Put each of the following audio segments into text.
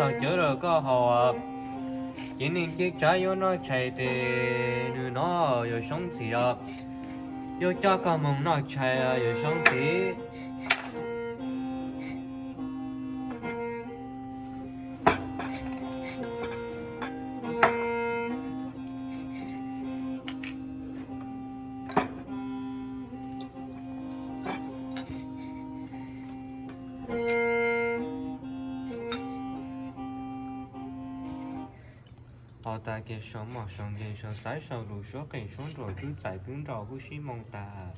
Cawv los koj haus, cev neeg cev tsav yuav noj tshais tes, nws hnov Yawm Soob Ntxim os, yuav coj koj moog noj tshais Yawm Soob Ntxim. Haus tas ces sau moj sau nkeeg sau xaiv sau lus suab qeej suab nruas kwv txais kwv nrau huv si moo tas.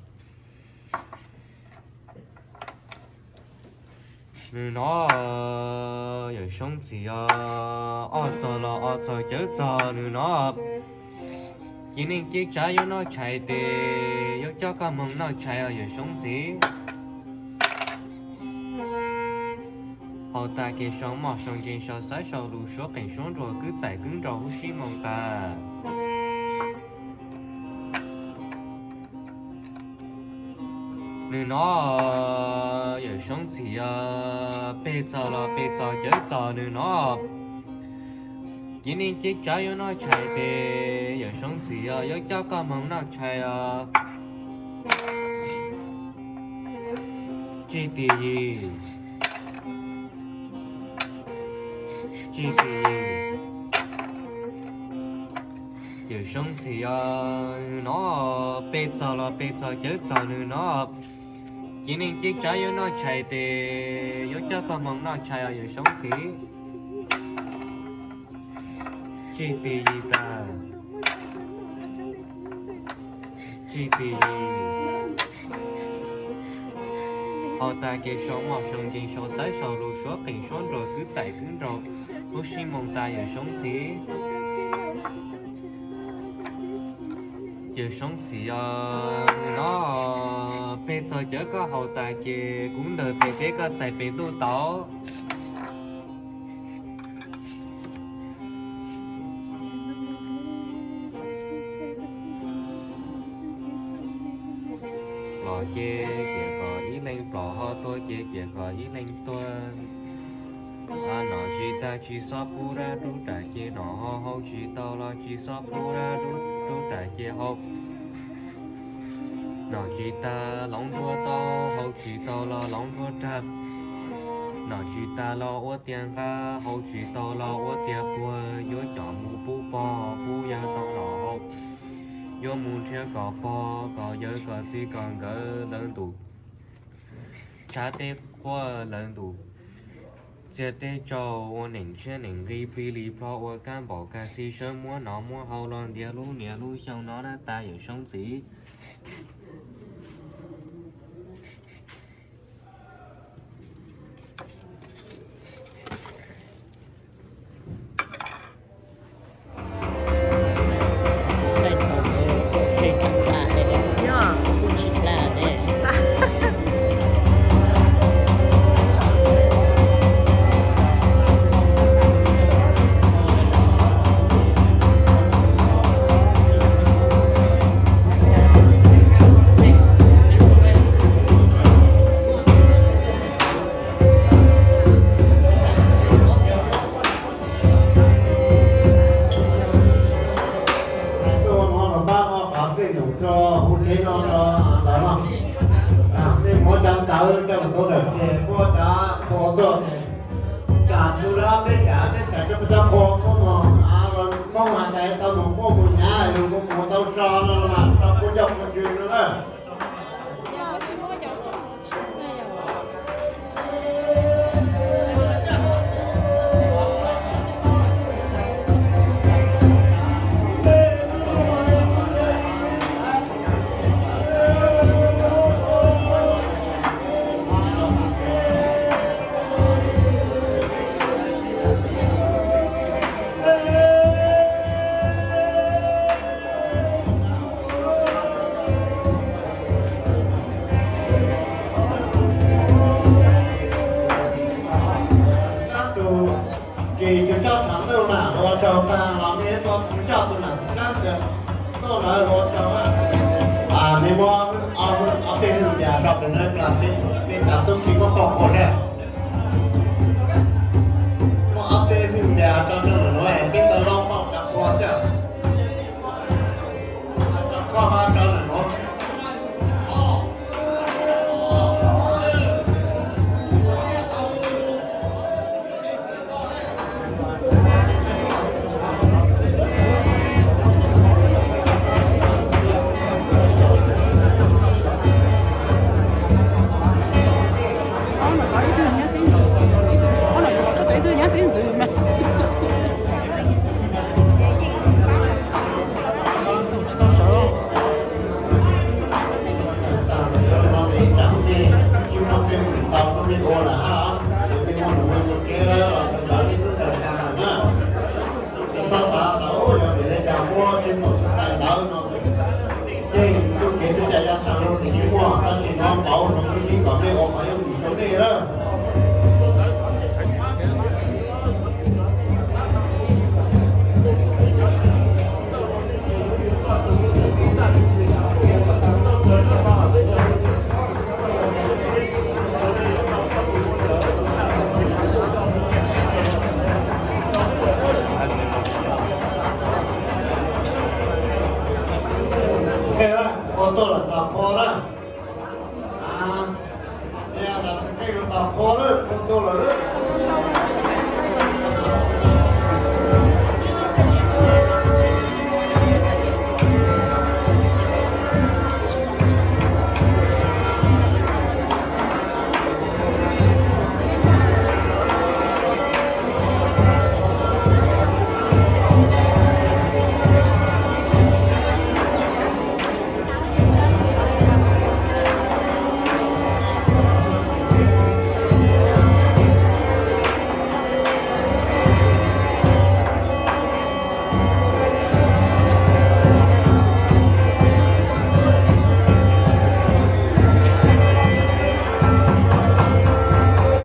Nws hnov Yawm Soob Ntxim os, ob txog los ob txog cawv txog nws hnov, cev neeg cev tsav yuav noj tshais tes, yuav coj koj moog noj tshais os Yawm Soob Ntxim. Haus tas ces sau moj sau nkeeg sau xaiv sau lus suab qeej suab nruas kwv txais kwv nrau huv si moo tas. Nws hnov Yawm Soob Ntxim os, peb txog los peb txog cawv txog nws hnov, cev neeg cev tsav yuav noj tshais tes, Yawm Soob Ntxim os, yuav coj koj moog noj tshais os. Tsis tis yis, tsis tis yis. Yawm Soob Ntxim os, nws hnov, peb txog los peb txog cawv txog nws hnov, cev neeg cev tsav yuav noj tshais tes, yuav coj koj moog noj tshais os Yawm Soob Ntxim. Tsis tis yis tas, tsis tis yis. Haus tas ces sau moj sau nkeeg sau xaiv sau lus suab qeej suab nruas kwv txais kwv nrau huv si moo tas Yawm Soob Ntxim. Yawm Soob Ntxim os, nws hnov, peb txog cawv koj haus tas ces kuv ntawm pem teb koj txais pem ntuj tau. Los ces cia kom ib leeg plos, ho tuag ces cia kom ib leeg tuag. Nom tsis tag tsis txhob pub dab dub ram ces nom haus, haus tsis tau los tsis txhob pub dab dub ram ces haus. Nom tsis tag hloov nruab tau, haus tsis tau los hloov nruab rag. Nom tsis tag los ua tiag nqa, haus tsis tau los ua tiag puag, yuav coj mus pub pog pub yawg tau los haus. Yuav mus nrhiav kom pog kom yawg kom txiv kom nkawd lawv ntuj, tshav teb quaj lawv ntuj, txiag teb tsaus ua neej tshiab neej nqi plig li plho ua kab npaum kab xis sawv muab noj muab haus los ntiav lub niaj lub xyoo no na tas Yawm Soob Ntxim. Tuaj no los pab ua qhov txij num rau hauv tsev no rau lawv no. Nej muab cov ntawv coj los rau lawm ces muab cov qhua tuaj ces, cas txhua lab peb cas peb cas coj cov qhua muab mus, Hmoob hais tias tau mus kuaj mus nyav los kuj mus tau so no mas tau kuj coj kuj ntsws no na. Tab tus kis cov coj tshav ntuj na ua rau tag los nej coj tus nam txiv tsab kawg tuaj lawv ua rau. Nej muab ob peb hwj tias rau pem no plas peb, peb tas tub kis muab qhua qhua thiab. Muab ob peb Txog tav tas yog vim li cas muab tsis muaj tsis tais ntawd no, tej txuj kev twb cai yav tag los ces yeej muaj, tab sis no pauv hloov me ntsis kom mej ua qhov yooj yim rau mej lawm. Ua tuaj los tau qhua na. Tej los tau qhua lawm, ua tuaj los lawm.